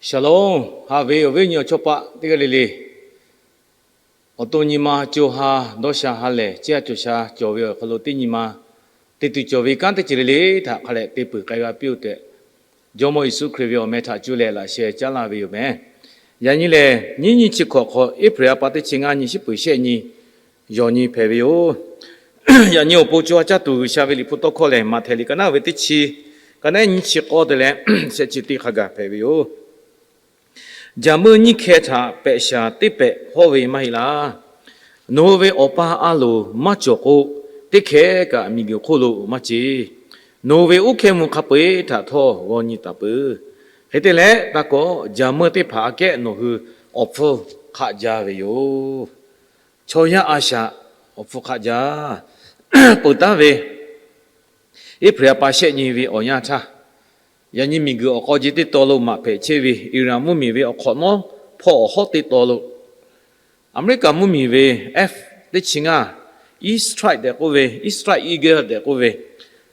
Shalom, haꞈ ve awˬ viˉ awˬ nyi awˬ chawˇ paˆ teˇ g'aˇ le le, awˬ to nyi ma co ha dawˇ sha ha lehˬ, ceˇ ha cawˬ sha cawˬ ve awˬ hk'aw lo teˇ nyi ma te tuˬ cawˬ ve kanˉ teˇ ceuˬ le le htaꞈ hk'a leh te peuˬ k'ai g'a piˇ-oˆ tehꞈ, Jawˇmawˇ Yeˍsuˆ Hkriꞈ ve awˬ meh htaꞈ cuˇ leh laꞈ sheh caˉ laˇ ve yoˬ meh. Yaꞈ nyi lehˬ, nyiˇ nyi chi hkawꞈ hk'aw, April ha pa teˇ chi ngaˇ nyi, shiˉ peuˬ shehˆ nyi, yawˬ nyi hpehꞈ ve yoˬ. Yaꞈ nyi awˬ pon co ha caˇ tuˬ G'uiˬsha ve Liꞈ hpu tawˇ hkawˇ lehˬ, Maꞈhtehˍ liꞈ ka naˉ ve teˇ chi, ka naˉ nyiˇ chi k'awˇ te leh shehˆ chi teˇ hk'a gaˬ hpehꞈ ve yoˬ. Jaˍ meuˇ nyiˇ hkeh htaꞈ pehꞈ shaˍ teˇ pehꞈ hawˇ ve maˇ heˆ laˇ. Nawˬ hui ve Awˬ pa a loˍ maˇ cawˬ k'o, teˇ hkeh kaꞈ miˬguiˬ hk'oˆ lo maˇ ceˇ. Nawˬ hui ve uˉ hkehˇ mvuh hk'a peu-eˬ htaꞈ htawˇ g'aw nyi taˍ peuˬ. Hk'e te leh, taˇ kawꞈ jaˍ meuˇ teˇ hpaˍ aꞈ kehˉ nawˬ hui awˬ hpfuhˇ hk'aˆ jaˇ ve yoˬ. Chaw yaˇ a shaꞈ awˬ hpfuhˇ hk'aˆ jaˇ. Peuˬ taˉ ve April ha pa shehˆ nyi ve awˬ yanˇ htaˇ, yaꞈ nyi miˬguiˬ awˬ k'aw je teˇ taw lo maꞈ hpehꞈ chehˇ ve Iran mvuhˇmiˬ ve awˬ hk'awꞈ nawˉ hpawˇ awˬ hawˉ teˇ taw lo, Aˍmeˍriˆkaˍ mvuhˇmiˬ ve F teˇ chi ngaˇ, E strike tehꞈ k'oˆ ve, E strike eagle tehꞈ k'oˆ ve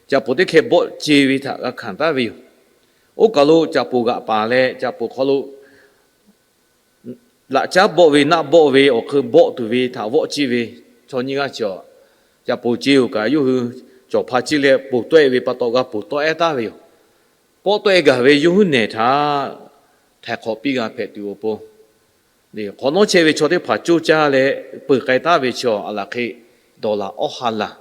caꞈ poˍ teˇ hkeh bawˆ ce ve htaꞈ g'a hkanˍ taˉ ve yoˬ. Oˇ kaˬ lo caꞈ poˍ g'aꞈ paˍ leh caꞈ poˍ hk'aw lo laꞈ caˉ bawˆ ve, naˆ bawˆ ve, awˬ hk'eun bawˆ tuˬ ve htaꞈ vawˆ ciˇ ve chaw nyiˇ g'aˇ chi, caꞈ poˍ ce-oˬ kaꞈ yawˇ hui cawˬ hpa ciˇ leh poˬ tawˆ-e ve pa taw g'a poˬ tawˆ-e taˉ ve yoˬ. Pawˆ tawˆ-e gaˬ ve yawˇ hui nehˬ htaꞈ htaiˍ hk'awꞈ piˇ g'a hpehꞈ tuˬ awˬ pon, hk'awꞈ nawˉ chehˇ ve chaw teˇ hpaˍ coˇ caˇ leh peuˬ k'ai taˉ ve chi a laˬ hk'e, dawˬ laˬ awˇ ha laˬ,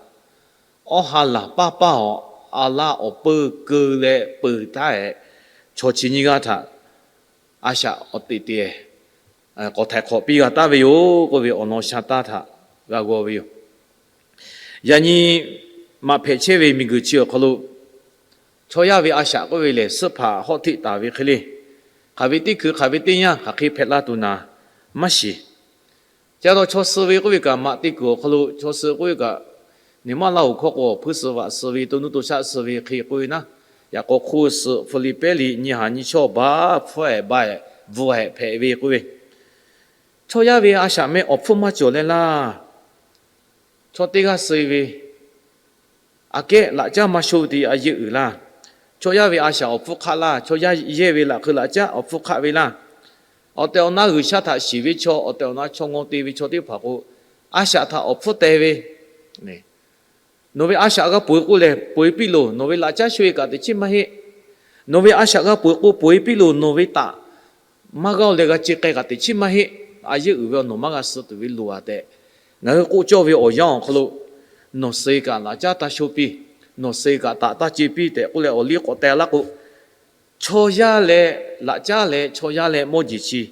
awˇ ha laˬ paˇ paˇ awˬ a laˇ awˬ peuˇ keu leh peuˬ taˉ-ehˍ chaw chi nyiˇ g'aˇ htaꞈ a shaꞈ awˬ teꞈ te k'awꞈ htaiˍ hk'awꞈ piˇ g'a taˉ ve yoˬ k'oˆ ve awˬ lawn sha taˇ htaꞈ g'a g'aw ve yoˬ. Yaꞈ nyi maꞈ hpehꞈ chehˇ ve miˬguiˬ chi awˬ hk'aw lo chaw yaˇ ve a shaꞈ k'oˆ ve lehˬ, suhˉ hpaꞈ hawˆ hteˆ taˍ ve hk'e le, hk'aˬ ve teˇ hkui hk'aˬ ve teˇ yanˇ hk'aˬ hk'e hpehꞈ la tuˬ naˍ maˇ shiˍ. Chi pa taw chaw suh ve k'oˆ ve kaꞈ, maꞈ te kuiˬ awˬ hk'aw lo chaw suh k'oˆ ve kaꞈ, neˬ maˇ laˇ hoꞈ hkawˇ k'o, awˬ hpui suh vaꞈ suh ve, to nuˇ to shaˆ suh ve hk'e k'oˆ ve naˉ, yaꞈ k'aw hk'oˆ suh hpu li pehˉ li nyi haˍ nyi chawˇ baˬ hpfuhˇ-ehˍ baˬ-ehˍ bvuhꞈ-ehˍ hpehꞈ ve k'oˆ ve, chaw yaˇ ve a shaꞈ meh awˬ hpfuhˇ maˇ cawˬ leh laˇ. Chaw teˇ g'aˇ suh ve aꞈ kehˉ laꞈ caˉ maˇ sho te a yeˇ uiˍ laˇ. Chaw yaˇ ve a shaꞈ awˬ hpfuhˇ hk'aˆ laˇ. Chaw yaˇ yehˇ ve laꞈ hk'eu laꞈ caˉ awˬ hpfuhˇ hk'aˆ ve laˇ. Awˬ tehˬ awˬ na G'uiˬsha htaꞈ shiˍ ve chaw, awˬ tehˬ awˬ na chaw ngaw te ve chaw teˇ hpaˍ k'o, a shaꞈ htaꞈ awˬ hpfuhˇ teh ve, nawˬ ve a shaꞈ g'a ponˬ k'oˆ lehˬ, ponˬ-e piˇ loˬ. Nawˬ ve laꞈ caˉ sho-e kaꞈ teꞈ chiˉ maˇ heˆ. Nawˬ ve a shaꞈ g'a ponˬ k'o, ponˬ-e piˇ loˬ. Nawˬ ve taꞈ maˇ g'aˇ leh g'a ce k'ai kaꞈ teꞈ chiˉ maˇ heˆ. A yeˇ uiˍ ve awˬ nawˬ maˇ g'a suh tuˬ ve loˬ-a tehꞈ, ngaˬ hui k'oˆ cawˇ ve awˬ yanˇ awˬ hk'aw lo, nawˬ suh-e kaꞈ laꞈ caˉ taˇ sho piˇ, nawˬ suh-e kaꞈ taꞈ taˇ ce piˇ tehꞈ k'oˆ leh awˬ liˇ k'awꞈ teh laˇ k'o, chaw yaˇ leh laꞈ caˉ leh chaw yaˇ leh mawˇ jeˬ chi,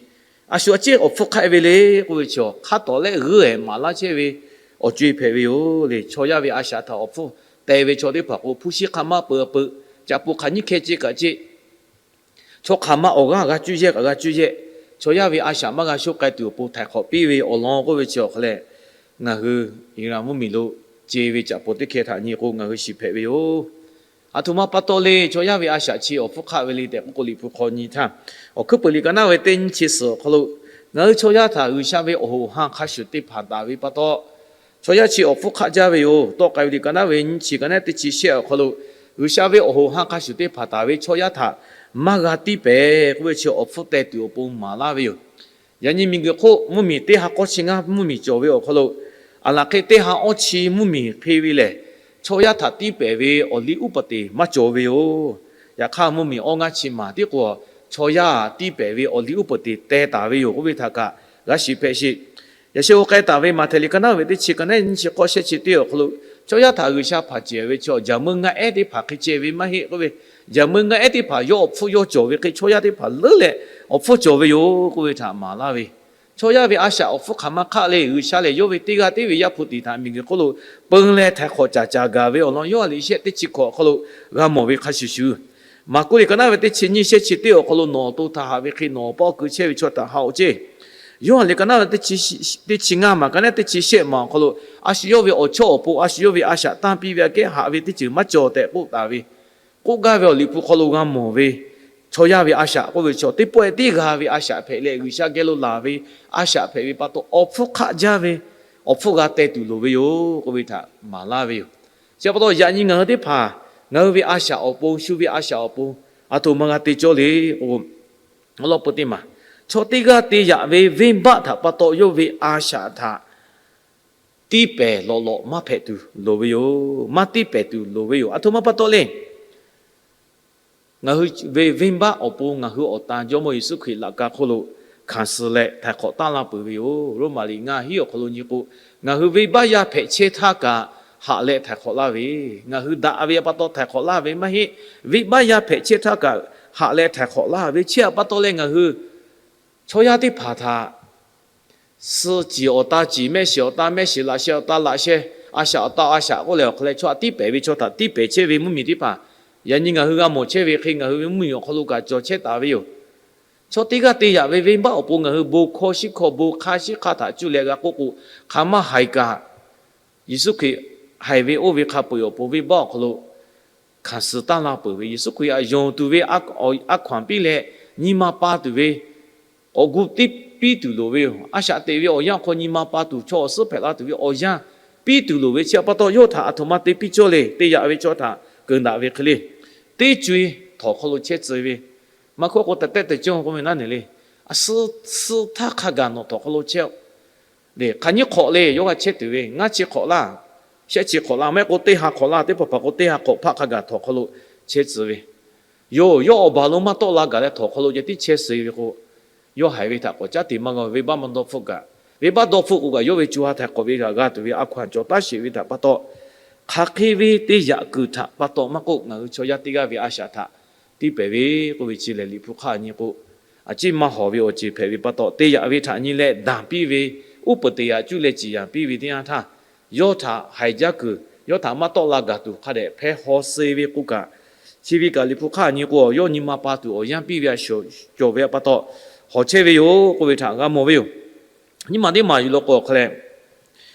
a shu a ciˉ awˬ hpfuhˇ hk'aˆ ve le k'oˆ ve chi, hk'a tawˍ leh g'euˆ-ehˍ maˍ laˇ chehˇ ve awˬ co-e hpehꞈ ve yoˬ le. Chaw yaˇ ve a shaꞈ htaꞈ awˬ hpfuhˇ teh ve chaw teˇ hpaˍ k'o, hpu shi hk'aˬ ma peuˬ peuˬ, caꞈ poˍ hk'aˬ nyiˇ hkeh ce kaꞈ ce, chaw hk'aˬ ma awˬ g'aˇ g'a cuˇ yehˇ kaꞈ g'a cuˇ yehˇ, chaw yaˇ ve a shaꞈ maˇ g'a sho k'ai tuˬ awˬ pon htaiˍ hk'awꞈ piˇ ve awˬ lawn k'oˆ ve chi awˬ hk'a lehˬ, ngaˬ hui Iran mvuhˇmiˬ lo ce ve caꞈ poˍ teˇ hkeh htaꞈ nyi k'o ngaˬ hui shiˍ hpehꞈ ve yoˬ. Aˬ htoꞈ ma pa taw le, chaw yaˇ ve a shaꞈ chi awˬ hpfuhˇ hk'aˆ ve le tehꞈ k'oˆ k'o, Liꞈ hpu hk'aw nyi htaˇ, Awˬ hkuiˉ puiˍ liꞈ ka naˉ ve teˇ nyiˇ chi suhˍ awˬ hk'aw lo, ngaˬ hui chaw yaˇ htaꞈ G'uiˬsha ve awˬ hoꞈ ha hk'a shuˍ te hpanˍ taˍ ve pa taw, chaw yaˇ chi awˬ hpfuhˇ hk'aˆ jaˇ ve yoˬ. Tawˆ k'ai ve liꞈ ka naˉ ve nyiˇ chi ka naˉ teˇ chi shehˆ awˬ hk'aw lo, G'uiˬsha ve awˬ hoꞈ ha hk'a shuˍ te hpanˍ taˍ ve chaw yaˇ htaꞈ maˇ g'a tiˇ pehˍ k'oˆ ve chi awˬ hpfuhˇ teh tuˬ awˬ pon maˍ laˇ ve yoˬ. Yaꞈ nyi miˬguiˬ hk'oˆ mvuhˇmiˬ teˇ ha k'awˇ chi ngaˇ mvuhˇmiˬ cawˬ ve awˬ hk'aw lo, aˬ laˬ hk'e teˇ ha awˇ chi mvuhˇmiˬ hk'e ve lehˬ, chaw yaˇ htaꞈ tiˇ pehˍ ve awˬ liˇ uˉ peunˍ te maˇ cawˬ ve yoˬ. Yaꞈ hk'aˇ mvuhˇmiˬ awˇ ngaˇ chi maˍ tiˉ k'o, chaw yaˇ tiˇ pehˍ ve awˬ liˇ uˉ peunˍ te teh taˍ ve yoˬ k'oˆ ve htaꞈ kaꞈ g'a shiˍ hpehꞈ sheˍ. Yaꞈ sheh g'aw k'ai taˍ ve Maꞈhtehˍ liꞈ ka naˉ ve teˇ chi ka naˉ nyiˇ chi k'awˇ shehˆ chi teˇ awˬ hk'aw lo, chaw yaˇ htaꞈ G'uiˬsha hpanˍ cehˬ ve chaw, jaˍ meuˇ ngaˆ ehˉ teˇ hpaˍ hk'e ceh ve maˇ heˆ k'oˆ ve, jaˍ meuˇ ngaˆ ehˉ teˇ hpaˍ yawˇ awˬ hpfuhˇ yawˇ cawˬ ve hk'e chaw yaˇ teˇ hpaˍ leuˉ leh awˬ hpfuhˇ cawˬ ve yoˬ k'oˆ ve htaꞈ maˍ laˇ ve, chaw yaˇ ve a shaꞈ awˬ hpfuhˇ hk'aˬ ma hk'aˆ le, G'uiˬsha lehˬ yawˇ ve teˇ g'aˇ teˇ ve Yaˇ hpu tiˍ htaꞈ miˬguiˬ hk'oˆ lo peun leh htaiˍ hk'awꞈ caˍ caˍ gaˬ ve awˬ lawn Yoˇhanˬ liꞈ shehˆ teˇ chi hkawꞈ awˬ hk'aw lo g'a mawˬ ve hk'a shuˍ shuˍ, Maˍkuˆ liꞈ ka naˉ ve teˇ chi nyiˇ shehˆ chi teˇ awˬ hk'aw lo nawˬ awˬ to htaꞈ haꞈ ve hk'e nawˬ awˬ paˇ awˬ ku chehˇ ve chaw htaꞈ haꞈ-oꞈ ceˇ. Yoˇhanˬ liꞈ ka naˉ ve teˇ chi ngaˇ maˬ ka naˉ teˇ chi shehˆ maˬ awˬ hk'aw lo, a shu yawˇ ve awˬ chawˇ awˬ pon a shu yawˇ ve a shaꞈ tanˇ piˇ ve aꞈ kehˉ haꞈ ve teˇ ceuˬ maˇ cawˬ tehꞈ k'oˆ taˍ ve, k'oˆ gaˇ ve awˬ liꞈ hpu hk'aw lo g'a mawˬ ve, chaw yaˇ ve a shaꞈ k'oˆ ve chaw teˇ pawˆ-ehˍ teˇ g'a ve a shaꞈ hpehꞈ leh, G'uiˬsha geh lo laˬ ve a shaꞈ hpehꞈ ve pa taw, awˬ hpfuhˇ hk'aˆ jaˇ ve, awˬ hpfuhˇ g'a teh tuˬ loˍ ve yoˬ k'oˆ ve htaꞈ maˍ laˇ ve yoˬ. Chi pa taw yaꞈ nyi ngaˬ hui teˇ hpaˍ ngaˬ hui ve a shaꞈ awˬ pon, shu ve a shaꞈ awˬ pon, aˬ htoꞈ ma g'a te cawˇ le k'o, Awˬ lawn peuˬ teˇ maˬ, chaw teˇ g'aˇ te yaꞈ ve venˇbaˆ htaꞈ pa taw yawˇ ve a shaꞈ htaꞈ tiˇ pehˍ lawꞈ lawꞈ maˇ hpehꞈ tuˬ loˍ ve yoˬ. Maˇ tiˇ pehˍ tuˬ loˍ ve yoˬ. Aˬ htoꞈ ma pa taw le. Ngaˬ hui ve venˇbaˆ awˬ pon ngaˬ hui awˬ tan Jawˇmawˇ Yeˍsuˆ Hkriꞈ laꞈ ka hk'oˆ lo hkanˍ suh leh htaiˍ hk'awꞈ taˇ laˇ peuˬ ve yoˬ. Roˉmaꞈ liꞈ ngaˇ hiˉ awˬ hk'aw lo nyi k'o, ngaˬ hui venˇbaˆ yaˇ hpehꞈ chehˇ htaˇ kaꞈ haꞈ leh htaiˍ hk'awꞈ laˇ ve, ngaˬ hui daꞈ ve pa taw htaiˍ hk'awꞈ laˇ ve maˇ heˆ. Venˇbaˆ yaˇ hpehꞈ chehˇ htaˇ kaꞈ haꞈ leh htaiˍ hk'awꞈ laˇ ve chi htaꞈ pa taw leh ngaˬ hui chaw yaˇ teˇ hpaˍ htaꞈ suh ciˍ awˬ ta ciˍ, mehˆ shiˍ awˬ ta mehˆ shiˍ, laꞈ sheh awˬ ta laꞈ sheh, a shaꞈ awˬ ta a shaꞈ k'oˆ leh awˬ hk'aw leh chaw htaꞈ tiˇ pehˍ ve chaw htaꞈ tiˇ pehˍ chehˇ ve mvuhˇmiˬ teˇ hpaˍ, yaꞈ nyi ngaˬ hui g'a mawˬ chehˇ ve hk'e ngaˬ hui ve mvuhˇmiˬ awˬ hk'aw lo kaꞈ cawˬ chehˇ taˍ ve yoˬ. Chaw teˇ g'aˇ te yaꞈ ve venˇbaˆ awˬ pon ngaˬ hui bon hkawˇ shiˉ hkawˇ bon hk'aˇ shiˉ hk'aˇ htaꞈ cuˇ leh g'a k'oˆ k'o, hk'aˬ maˇ haiˬ kaꞈ Yeˍsuˆ Hkriꞈ haiˬ ve oˇ ve hk'a peu-eˬ awˬ pon venˇbaˆ awˬ hk'aw lo hkanˍ suh taˇ laˇ peuˬ ve, Yeˍsuˆ Hkriꞈ htaꞈ yonˍ tuˬ ve a hkaw-anˬ piˇ leh nyi ma pa tuˬ ve k'awꞈ gu teˇ piˇ tuˬ loˍ ve yoˬ. A shaꞈ teꞈ ve awˬ yanˇ hk'aw nyi ma pa tuˬ chaw awˬ suhˉ hpehꞈ la tuˬ ve awˬ yanˇ piˇ tuˬ loˍ ve chi htaꞈ pa taw yawˇ htaꞈ aˬ htoꞈ ma te piˇ cawˇ le. Te yaꞈ ve chaw htaꞈ keunˍ daꞈ ve hk'e le. Teˇ co-e htawnˍ hk'aw lo chehˇ tcuh ve, maˇ hkawˇ k'o tehꞈ tehꞈ te cawˇ k'oˆ ve naˉ neˬ le. A suh, suh htaˇ hk'a gaˬ nawˬ htawnˍ hk'aw lo chehˇ le. Hk'aˬ nyiˇ hk'awꞈ le yawˇ g'a chehˇ tuˬ ve, ngaˇ chi hk'awꞈ laˇ, shehˆ chi hk'awꞈ laˇ, maˇ heˆ k'o teˇ ha hk'awꞈ laˇ, teˇ hpaˍ hpaˍ k'o teˇ ha hk'awꞈ hpaˆ hk'a gaˬ htawnˍ hk'aw lo chehˇ tcuh ve yoˬ. Yawˇ awˬ baˬ lo maˇ tawˆ la gaˬ leh htawnˍ hk'aw lo ceh tiˉ chehˇ suh ve k'o, yawˇ haiˬ ve htaꞈ k'awꞈ caˉ te maˇ g'a ve, venˇbaˆ maˇ dawˇ hpfuhˆ kaꞈ, venˇbaˆ dawˇ hpfuhˆ k'o kaꞈ yawˇ ve co ha htaiˍ hk'awꞈ ve htaꞈ g'a tuˬ ve a hkaw-anˬ cawˬ taˉ sheˍ ve htaꞈ pa taw, hk'aˬ hk'e ve te yaꞈ kuiˬ htaꞈ pa taw maˇ k'oˆ, ngaˬ hui chaw yaˇ teˇ g'aˇ ve a shaꞈ htaꞈ tiˇ pehˍ ve k'oˆ ve chi lehˬ, Liꞈ hpu hk'aˇ nyi k'o, a ciˉ maˇ hawˍ ve awˬ ceuˬ hpehꞈ ve pa taw, te yaꞈ ve htaꞈ nyi leh daˍ piˇ ve, uˉ peunˍ te yaꞈ cuˇ leh ciˍ yanˍ piˇ ve teˇ yanˇ htaˇ, yawˇ htaꞈ haiˬ jaˇ kuiˬ, yawˇ htaꞈ maˇ tawˆ la gaˬ tuˬ hk'a dehꞈ hpehˇ haw suh ve k'oˆ kaꞈ, chi ve kaꞈ Liꞈ hpu hk'aˇ nyi k'o, yawˇ nyi ma pa tuˬ awˬ yanˇ piˇ ve a shuˍ cawˬ ve pa taw, hawˍ chehˇ ve yoˬ k'oˆ ve htaꞈ g'a mawˬ ve yoˬ. Nyiˇ maˬ teˇ maˬ yuˬ law k'o awˬ hk'a leh,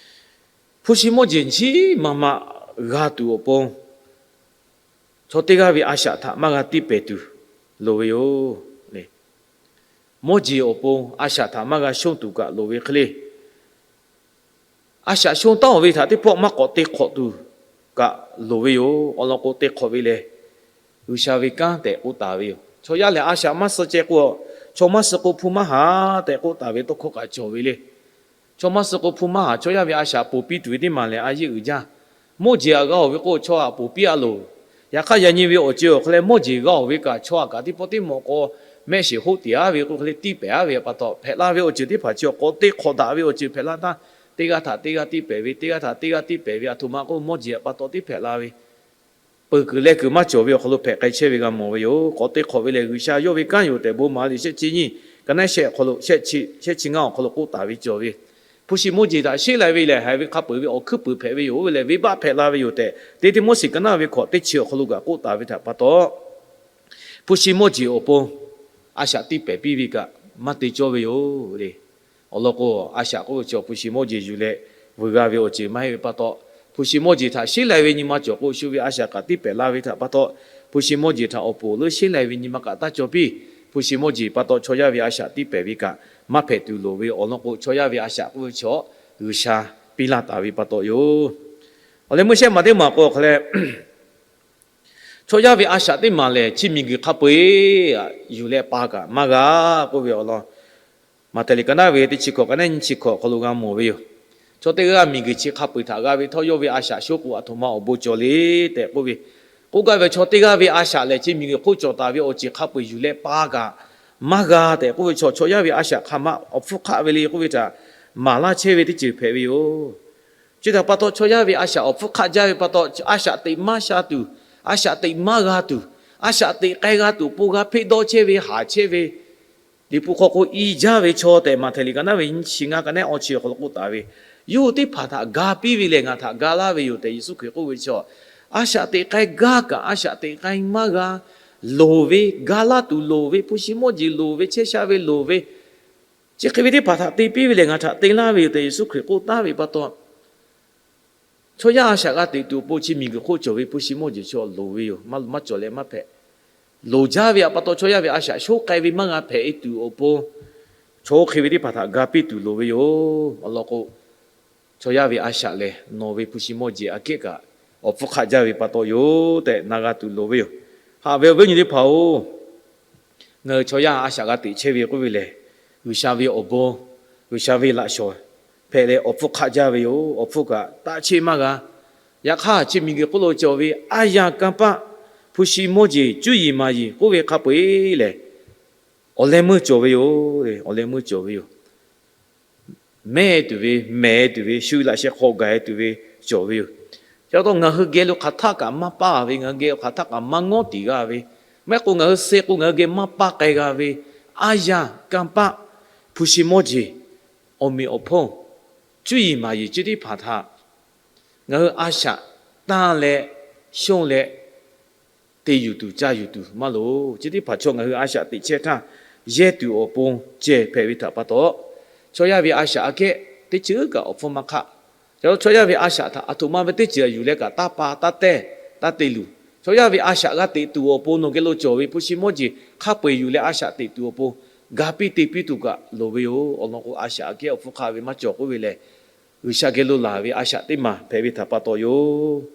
hpu shi mawˇ jeˬ nyiˇ maˬ maꞈ g'a tuˬ awˬ pon chaw teˇ g'aˇ ve a shaꞈ htaꞈ maˇ g'a tiˇ pehˍ tuˬ loˍ ve yoˬ. Mawˇ jeˬ awˬ pon a shaꞈ htaꞈ maˇ g'a shonˇ tuˬ kaꞈ loˍ ve hk'e le. A shaꞈ shonˇ taˉ-oˬ ve htaꞈ teˇ pawˆ maˇ k'awꞈ te hk'awꞈ tuˬ kaꞈ loˍ ve yoˬ. Awˬ lawn k'o, te hk'awꞈ ve lehˬ G'uiˬsha ve kanˉ tehꞈ k'oˆ taˍ ve yoˬ. Chaw yaˇ lehˬ, a shaꞈ maˇ suh ceh k'o, chaw maˇ suh k'o hpu maˇ haˍ tehꞈ k'oˆ taˍ ve tawˇ hkawˇ kaꞈ cawˬ ve le. Chaw maˇ suh k'o hpu maˇ haˍ, chaw yaˇ ve a shaꞈ ponˬ piˇ tuˬ ve teˇ maˬ lehˬ, a yeˇ uiˍ jaˇ. Mawˇ jeˬ htaꞈ g'a-oˬ ve k'o, chaw htaꞈ ponˬ piˇ a loˬ. Yaꞈ hk'aˇ, yaꞈ nyi ve awˬ ceuˬ awˬ hk'a leh mawˇ jeˬ g'a-oˬ ve kaꞈ, chaw htaꞈ kaꞈ teˇ pawˆ teˇ mawˬ k'o, mehˆ shiˍ hoˆ tiˍ-aˉ ve k'oˆ hk'e le, tiˇ pehˍ-aˉ ve pa taw, hpehꞈ la ve awˬ ceuˬ teˇ hpaˍ chi awˬ k'awꞈ te hk'awꞈ daꞈ ve awˬ ceuˬ hpehꞈ la htaˇ, teˇ g'aˇ htaꞈ teˇ g'aˇ tiˇ pehˍ ve, teˇ g'aˇ htaꞈ teˇ g'aˇ tiˇ pehˍ ve, aˬ htoꞈ ma k'oˆ mawˇ jeˬ pa taw tiˉ hpehꞈ la ve, peuˬ kuiˬ leh kuiˬ maˇ cawˬ ve awˬ hk'aw lo hpehꞈ k'ai chehˇ ve g'a mawˬ ve yoˬ. K'awꞈ te hk'awꞈ ve lehˬ, G'uiˬsha yawˇ ve kanˉ yoˬ tehꞈ bon maˍ le, shehˆ chi nyiˇ, ka naˉ shehˆ awˬ hk'aw lo, shehˆ chi ngaˇ awˬ hk'aw lo k'oˆ taˍ ve cawˬ ve, hpu shi mawˇ jeˬ htaꞈ sheˉ lai ve lehˬ, haiˬ ve hk'a peu-eˬ ve awˬ hkuiˉ puiˍ hpehꞈ ve yoˬ. Oˇ ve lehˬ, venˇbaˆ hpehꞈ la ve yoˬ tehꞈ, Teˇ Tiˆmoˉseˍ ka naˉ ve hkawꞈ teˇ chi awˬ hk'aw lo kaꞈ k'oˆ taˍ ve htaꞈ pa taw, hpu shi mawˇ jeˬ awˬ pon a shaꞈ tiˇ pehˍ piˇ ve kaꞈ maˇ te cawˇ ve yoˬ le. Awˬ lawn k'o, a shaꞈ k'oˆ ve chaw hpu shi mawˇ jeˬ yuˬ leh vuiˬ g'a ve awˬ ceuˬ maˇ heˆ ve pa taw, hpu shi mawˇ jeˬ htaꞈ sheˉ lai ve nyi ma cawˬ k'o, shu ve a shaꞈ kaꞈ tiˇ pehˍ la ve htaꞈ pa taw, hpu shi mawˇ jeˬ htaꞈ awˬ poˍ leuˉ sheˉ lai ve nyi ma kaꞈ taˇ cawˬ piˇ. Hpu shi mawˇ jeˬ pa taw, chaw yaˇ ve a shaꞈ tiˇ pehˍ ve kaꞈ maˇ hpehꞈ tuˬ loˍ ve. Awˬ lawn k'o, chaw yaˇ ve a shaꞈ k'oˆ ve chaw G'uiˬsha piˇ laˇ taˍ ve pa taw yoˬ. Awˬ leh meuˇ shehˆ maˬ teˇ maˬ k'o awˬ hk'a leh, chaw yaˇ ve a shaꞈ teˇ maˬ lehˬ, chi miˬguiˬ hk'a peu-eˬ yuˬ leh pa kaꞈ maˇ g'a k'oˆ ve awˬ lawn, Maꞈhtehˍ liꞈ ka naˉ ve teˇ chi hkawꞈ, ka naˉ nyiˇ chi hkawꞈ awˬ hk'aw lo g'a mawˬ ve yoˬ. Chaw teˇ g'aˇ miˬguiˬ chi hk'a peu-eˬ htaꞈ g'a ve htawˇ, yawˇ ve a shaꞈ shoˉ k'o, aˬ htoꞈ ma awˬ bon cawˬ le tehꞈ k'oˆ ve, k'oˆ gaˇ ve chaw teˇ g'aˇ ve a shaꞈ lehˬ, chi miˬguiˬ hk'oˆ cawˬ taˍ ve awˬ ceuˬ hk'a peu-eˬ yuˬ leh pa kaꞈ maˇ g'a tehꞈ k'oˆ ve chaw, chaw yaˇ ve a shaꞈ hk'aˬ ma awˬ hpfuhˇ hk'aˆ ve le k'oˆ ve htaꞈ maˍ laˇ chehˇ ve teˇ ceuˬ hpehꞈ ve yoˬ. Chi htaꞈ pa taw, chaw yaˇ ve a shaꞈ awˬ hpfuhˇ hk'aˆ jaˇ ve pa taw, a shaꞈ teꞈ maˇ sha tuˬ, a shaꞈ teꞈ maˇ g'a tuˬ, a shaꞈ teꞈ k'ai g'a tuˬ awˬ pon g'a hpeˆ dawˇ chehˇ ve, haˍ chehˇ ve, Liꞈ hpu hk'aw k'o, i jaˇ ve chaw tehꞈ Maꞈhtehˍ liꞈ ka naˉ ve nyiˇ chi ngaˇ, ka naˉ awˇ chi awˬ hk'aw lo k'oˆ taˍ ve, yawˇ hui teˇ hpaˍ htaꞈ ga piˇ ve lehˬ, ngaˬ htaꞈ ga laˇ ve yoˬ tehꞈ Yeˍsuˆ Hkriꞈ k'oˆ ve chaw, a shaꞈ teꞈ k'ai gaˇ kaꞈ a shaꞈ teꞈ k'ai maˇ g'a, loˍ ve, ga laˇ tuˬ loˍ ve, hpu shi mawˇ jeˬ loˍ ve, chehˇ sha ve loˍ ve, chi hk'e ve teˇ hpaˍ htaꞈ te piˇ ve lehˬ, ngaˬ htaꞈ te laˇ ve yoˬ tehꞈ Yeˍsuˆ Hkriꞈ k'oˆ taˍ ve pa taw, chaw yaˇ a shaꞈ g'a teꞈ tuˬ awˬ pon chi miˬguiˬ hk'oˆ cawˬ ve hpu shi mawˇ jeˬ chaw loˍ ve yoˬ. Maˇ cawˬ leh maˇ hpehꞈ. Loˍ jaˇ ve pa taw, chaw yaˇ ve a shaꞈ shoˉ k'ai ve maˇ g'a hpehꞈ e tuˬ awˬ pon, chaw hk'e ve teˇ hpaˍ htaꞈ ga piˇ tuˬ loˍ ve yoˬ. Awˬ lawn k'o, chaw yaˇ ve a shaꞈ lehˬ, nawˬ ve hpu shi mawˇ jeˬ aꞈ kehˉ kaꞈ awˬ hpfuhˇ hk'aˆ jaˇ ve pa taw yoˬ tehꞈ na g'a tuˬ loˍ ve yoˬ. Haꞈ ve awˬ viˉ awˬ nyi teˇ hpaˍ-oˬ, Ngaˬ hui chaw yaˇ a shaꞈ g'a teꞈ chehˇ ve k'oˆ ve lehˬ, G'uiˬsha ve awˬ bon, G'uiˬsha ve laꞈ shawˍ hpehꞈ leh awˬ hpfuhˇ hk'aˆ jaˇ ve yoˬ. Awˬ hpfuhˇ kaꞈ taˆ cheˆ maˇ g'a. Yaꞈ hk'aˇ chi miˬguiˬ hk'oˆ lo cawˬ ve aˉ yaˇ kanˇ paˆ, hpu shi mawˇ jeˬ, cuˇ yiˍ maˍ yiˍ k'oˆ ve hk'a peu-eˬ lehˬ, awˬ leh meuˇ cawˬ ve yoˬ. Awˬ leh meuˇ cawˬ ve yoˬ. Mehˇ tuˬ ve, mehˍ tuˬ ve, shu laꞈ sheh hk'aw gaˬ-e tuˬ ve cawˬ ve yoˬ. Chi pa taw ngaˬ hui geh lo hk'aˬ htaˆ kaꞈ maˇ paˇ ve, ngaˬ hui geh hk'aˬ htaˆ kaꞈ maˇ ngawˉ tiˍ g'a ve, maˇ heˆ k'o ngaˬ hui suh k'o ngaˬ hui geh maˇ paˇ k'ai g'a ve aˉ yaˇ kanˇ paˆ, hpu shi mawˇ jeˬ, awˬ meꞈ awˬ hponˇ, cuˇ yiˍ maˍ yiˍ chi teˇ hpaˍ htaꞈ ngaˬ hui a shaꞈ tanˇ leh shonˇ leh te yuˬ tuˬ ca yuˬ tuˬ maˇ loˍ. Chi teˇ hpaˍ chaw ngaˬ hui a shaꞈ teꞈ chehˇ htaˇ, yehˇ tuˬ awˬ pon ceh hpehꞈ ve htaꞈ pa taw, chaw yaˇ ve a shaꞈ aꞈ kehˉ teˇ ceuˬ kaꞈ awˬ hpfuhˇ maˇ hk'aˆ. Chaw yaˇ ve a shaꞈ htaꞈ aˬ htoꞈ ma ve teˇ ceuˬ yuˬ leh kaꞈ taˇ pa taˇ tehˇ, taˇ te luˬ. Chaw yaˇ ve a shaꞈ g'a teꞈ tuˬ awˬ pon nawˬ geh lo cawˬ ve hpu shi mawˇ jeˬ hk'a peu-eˬ yuˬ leh a shaꞈ teꞈ tuˬ awˬ pon ga piˇ te piˇ tuˬ kaꞈ loˍ ve yoˬ. Awˬ lawn k'o, a shaꞈ aꞈ kehˉ awˬ hpfuhˇ hk'aˆ ve maˇ cawˬ k'oˆ ve lehˬ, G'uiˬsha geh lo laˬ ve a shaꞈ teˇ maˬ hpehꞈ ve htaꞈ pa taw yoˬ.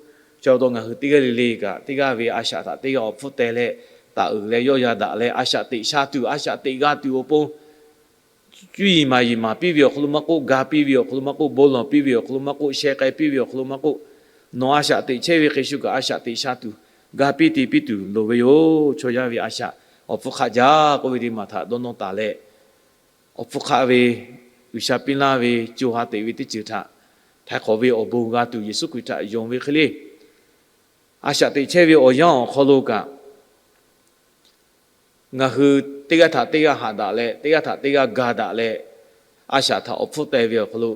Chi pa taw ngaˬ hui teˇ g'aˇ le le kaꞈ teˇ g'aˇ ve a shaꞈ htaꞈ teˇ g'aˇ awˬ hpfuhˇ teh leh, taˍ uiˍ leh yawˇ ya daꞈ leh a shaꞈ teꞈ sha tuˬ, a shaꞈ teꞈ g'a tuˬ awˬ pon, cuˇ yiˍ maˍ yiˍ maˍ piˇ ve awˬ hk'aw lo maˇ k'oˆ, ga piˇ ve awˬ hk'aw lo maˇ k'oˆ, bon lawˬ piˇ ve awˬ hk'aw lo maˇ k'oˆ, sheh k'ai piˇ ve awˬ hk'aw lo maˇ k'oˆ, nawˬ a shaꞈ teꞈ chehˇ ve hk'e shu kaꞈ a shaꞈ teꞈ sha tuˬ, ga piˇ te piˇ tuˬ loˍ ve yoˬ. Chaw yaˇ ve a shaꞈ awˬ hpfuhˇ hk'aˆ jaˇ k'oˆ ve teˇ maˬ htaꞈ dawˇ nawˇ taˍ leh, awˬ hpfuhˇ hk'aˆ ve G'uiˬsha piˇ laˇ ve co ha teꞈ ve teˇ ceuˬ htaꞈ htaiˍ hk'awꞈ ve awˬ bon g'a tuˬ Yeˍsuˆ Hkriꞈ htaꞈ yonˍ ve hk'e le, a shaꞈ teꞈ chehˇ ve awˬ yanˇ awˬ hk'aw lo kaꞈ, ngaˬ hui teˇ g'aˇ htaꞈ teˇ g'aˇ haꞈ daꞈ leh, teˇ g'aˇ htaꞈ teˇ g'aˇ ga daꞈ leh, a shaꞈ htaꞈ awˬ hpfuhˇ teh ve awˬ hk'aw lo,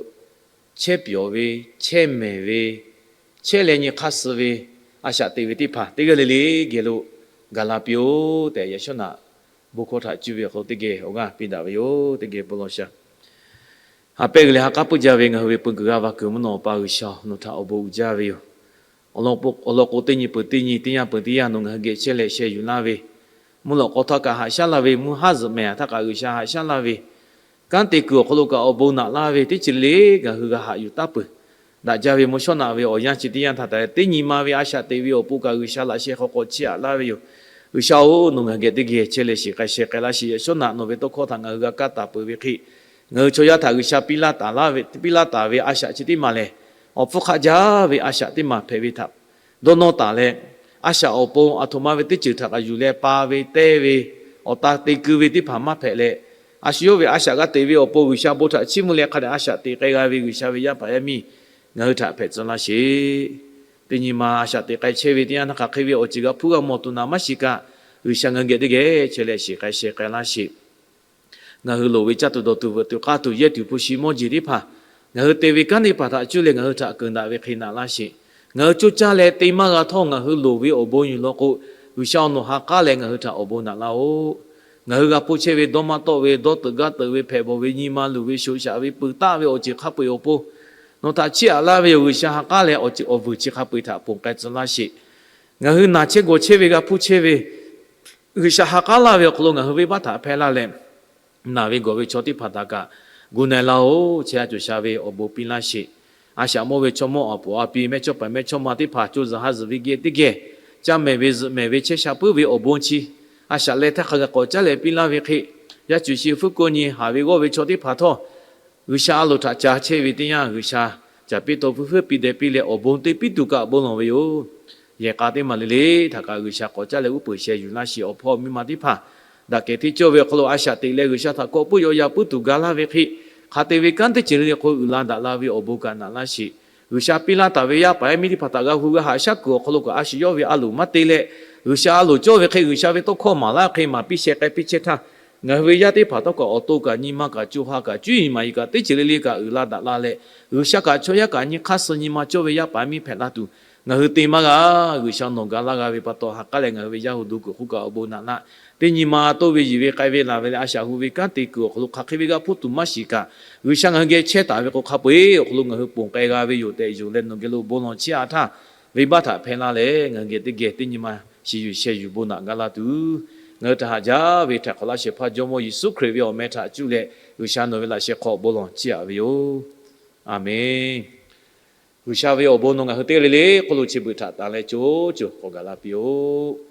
chehˇ pyawˬ ve, chehˇ mehˍ ve, chehˇ leh nyi hk'aˇ suh ve, a shaꞈ teꞈ ve teˇ hpaˍ teˇ g'aˇ le le geh lo gaˬ la piˇ-oˆ tehꞈ, yaꞈ shawˉ naꞈ bon hkawˇ htaꞈ cuˇ ve awˬ hk'aw lo teˇ geh awˬ g'aˇ piˇ daꞈ ve yoˬ. Teˇ geh bon law sha. Ha pehˇ g'uiˬ leh ha k'aˉ puiˉ jaˇ ve ngaˬ hui ve peu kuiˬ g'a va kuiˬ mvuhˇ naw awˬ pa G'uiˬsha, nawˬ htaꞈ awˬ bon uiˍ jaˇ ve yoˬ. Awˬ lawn k'o, teˇ nyi peuˬ teˇ nyi, teˇ yanˇ peuˬ teˇ yanˇ nawˬ ngaˬ hui geh chehˇ leh sheh yuˬ laˇ ve, mvuhˇ lawꞈ k'aw htaˇ kaꞈ haꞈ shaˉ laˇ ve, mvuhˇ haˉ zuhꞈ mehˍ htaˇ kaꞈ G'uiˬsha haꞈ shaˉ laˇ ve, kanˉ te kuiˬ awˬ hk'aw lo kaꞈ awˬ bon naꞈ laˇ ve teˇ ceuˬ le le ngaˬ hui g'a haꞈ yuˬ taˍ peuˬ. Daꞈ jaˇ ve mvuhˇ shawˉ naꞈ ve awˬ yanˇ chi teˇ yanˇ htaˇ taˍ leh teˇ nyi ma ve a shaꞈ teꞈ ve awˬ pon kaꞈ G'uiˬsha laꞈ sheh hk'aw k'awꞈ chiˇ aꞈ laˇ ve yoˬ. G'uiˬsha-oˬ, nawˬ ngaˬ hui geh teˇ geh chehˇ leh shiˍ k'ai sheh k'ai laˇ sheˍ. Yaꞈ shawˉ naꞈ nawˬ ve tawˇ hkawˇ htaꞈ ngaˬ hui g'a kaˇ taˍ peuˬ ve hk'e, ngaˬ hui chaw yaˇ htaꞈ G'uiˬsha piˇ laˇ taˍ ve, piˇ laˇ taˍ ve a shaꞈ chi teˇ maˬ lehˬ, awˬ hpfuhˇ hk'aˆ jaˇ ve a shaꞈ teˇ maˬ hpehꞈ ve htaꞈ dawˇ nawˇ taˍ leh, a shaꞈ awˬ pon aˬ htoꞈ ma ve teˇ ceuˬ htaꞈ kaꞈ yuˬ leh pa ve, tehˇ ve, awˬ ta te keu ve teˇ hpaˍ maˇ hpehꞈ leh, a shu yawˇ ve a shaꞈ g'a teꞈ ve awˬ pon G'uiˬsha bon htaꞈ chiˇ mvuh leh hk'a dehꞈ a shaꞈ teꞈ k'ai g'a ve G'uiˬsha ve yaˇ paˍ yaˇ miˇ ngaˬ hui htaꞈ hpehꞈ tcuh laˇ sheˍ. Teˇ nyi ma a shaꞈ teꞈ k'ai chehˇ ve teˇ yanˇ htaˇ hk'aˬ hk'e ve awˬ ceuˬ g'a hpuˇ g'a mawˬ tuˬ naꞈ maˇ shiˍ kaꞈ, G'uiˬsha ngaˬ hui geh teˇ geh chehˇ leh shiˍ k'ai sheh k'ai laˇ sheˍ. Ngaˬ hui loˍ ve caˇ tuˬ dawˬ tuˬ veuꞈ tuˬ k'aˇ tuˬ yehˇ tuˬ hpu shi mawˇ jeˬ teˇ hpaˍ, ngaˬ hui te ve kanˉ teˇ hpaˍ htaꞈ cuˇ leh ngaˬ hui htaꞈ keunˍ daꞈ ve hk'e naꞈ laˇ sheˍ. Ngaˬ hui coˇ caˇ leh te maˇ g'a htawˇ, ngaˬ hui loˍ ve awˬ bon yuˬ law k'o, G'uiˬsha-oˬ, nawˬ ha k'aˉ leh ngaˬ hui htaꞈ awˬ bon naꞈ laˇ-oˆ. Ngaˬ hui g'a hpuˇ chehˇ ve dawˇ maˇ tawˆ ve, dawˇ teuꞈ gaˇ teuꞈ ve, hpehꞈ bawˬ ve, nyi ma luˬ ve, shoꞈ shaꞈ ve, peuˬ taˆ ve awˬ ceuˬ hk'a peu-eˬ awˬ pon nawˬ htaꞈ chiˇ aꞈ laˇ ve yoˬ. G'uiˬsha ha k'aˉ leh awˬ ceuˬ awˬ vuiˬ chi hk'a peu-eˬ htaꞈ ponˬ k'ai tcuh laˇ sheˍ. Ngaˬ hui naˬ chehˇ gawˬ chehˇ ve, g'a hpuˇ chehˇ ve, G'uiˬsha ha k'aˉ laˇ ve awˬ hk'aw lo ngaˬ hui venˇbaˆ htaꞈ hpehˇ laˇ leh, naˬ ve gawˬ ve chaw teˇ hpaˍ htaꞈ kaꞈ gu na-e laˇ-oˬ. Chehˇ sha cawˬ sha ve awˬ bon piˇ laˇ sheˍ. A shaꞈ mawˇ ve chaw mawˇ awˬ puˍ awˬ pi, mehˇchawˇ paˍ mehˇchawˇma teˇ hpaˍ co zuhˬ ha zuhˬ ve geh teˇ geh, caˇ mehˍ ve zuhꞈ mehˍ ve chehˇ sha puiˉ ve awˬ bon chi a shaꞈ leh htaˇ hk'a gaˬ k'awꞈ caˉ leh piˇ laˇ ve hk'e, yaˇ cuˬ shi fuˉ ko nyi haˍ ve g'awˇ ve chaw teˇ hpaˍ htawˇ, G'uiˬsha a loˍ htaꞈ ca chehˇ ve teˇ yanˇ, G'uiˬsha caˍ piˇ taw fuiˉ fuiˉ piˇ deh piˇ leh awˬ bon te piˇ tuˬ kaꞈ bon lawˬ ve yoˬ. Yehˬ k'a teˇ maˬ le le htaꞈ kaꞈ G'uiˬsha k'awꞈ caˉ leh uˉ peunˍ sheh yuˬ laˇ sheˍ. Awˬ hpawˇ miˇ ma teˇ hpaˍ daꞈ kehˬ hteˇ cawˇ ve awˬ hk'aw lo a shaꞈ teꞈ leh G'uiˬsha htaꞈ kawꞈ puiˉ yaw ya puiˉ tuˬ ga laˇ ve hk'e, hk'a te ve kanˉ teˇ ceuˬ le le k'o uiˍ la daꞈ la ve awˬ bon kaꞈ naꞈ laˇ sheˍ. G'uiˬsha piˇ laˇ taˍ ve yaˇ paˍ yaˇ miˇ teˇ hpaˍ htaꞈ g'a hu g'a haꞈ shaˉ kuiˬ awˬ hk'aw lo kaꞈ a shu yawˇ ve a loˍ maˇ te leh, G'uiˬsha a loˍ cawˇ ve hk'e G'uiˬsha ve tawˇ hkawˇ maˍ laˇ hk'e maˍ piˇ sheh k'ai piˇ chehˇ htaˇ, ngaˬ hui ve yaˇ teˇ hpaˍ htawˇ kaꞈ awˬ to kaꞈ nyi ma kaꞈ co ha kaꞈ cuˇ yiˍ maˍ yiˍ kaꞈ teˇ ceuˬ le le kaꞈ uiˍ la daꞈ la leh, G'uiˬsha kaꞈ chaw yaˇ kaꞈ nyi hk'aˇ suh nyi ma cawˇ ve yaˇ paˍ miˇ hpehꞈ la tuˬ, ngaˬ hui te maˇ g'a. G'uiˬsha nawˬ ga laˇ g'a ve pa taw ha k'aˉ leh ngaˬ hui ve yaˇ hu do kuiˬ hk'oˆ kaꞈ awˬ bon naꞈ laˇ. Teˇ nyi ma toˇ ve yiˬ ve k'ai ve laˬ ve leh a shaꞈ hu ve kanˉ te kuiˬ awˬ hk'aw lo hk'aˬ hk'e ve g'a hpuˇ tuˬ maˇ shiˍ kaꞈ, G'uiˬsha ngaˬ hui geh chehˇ taˍ ve k'o hk'a peu-eˬ awˬ hk'aw lo ngaˬ hui ponˬ k'ai g'a ve yoˬ tehꞈ yonˍ leh nawˬ geh lo bon lawˬ chiˇ aꞈ htaˇ, venˇbaˆ htaꞈ hpehˇ laˇ leh ngaˬ hui geh teˇ geh teˇ nyi ma shiˍ yuˬ sheh yuˬ bon naꞈ ga la tuˬ, ngaˬ hui htaꞈ haꞈ jaˇ ve htaꞈ hk'awꞈ laˇ shehˍ hpaˇ Jawˇmawˇ Yeˍsuˆ Hkriꞈ ve awˬ meh htaꞈ cuˇ leh G'uiˬsha nawˬ ve laꞈ sheh hk'aw bon lawˬ chiˇ aꞈ ve yoˬ. Aˬmenˍ. G'uiˬsha ve awˬ bon nawˬ ngaˬ hui teˇ g'aˇ le le hk'oˆ lo chi beuꞈ htaꞈ tanˍ leh co co k'awꞈ gaˬ la piˇ-oˆ.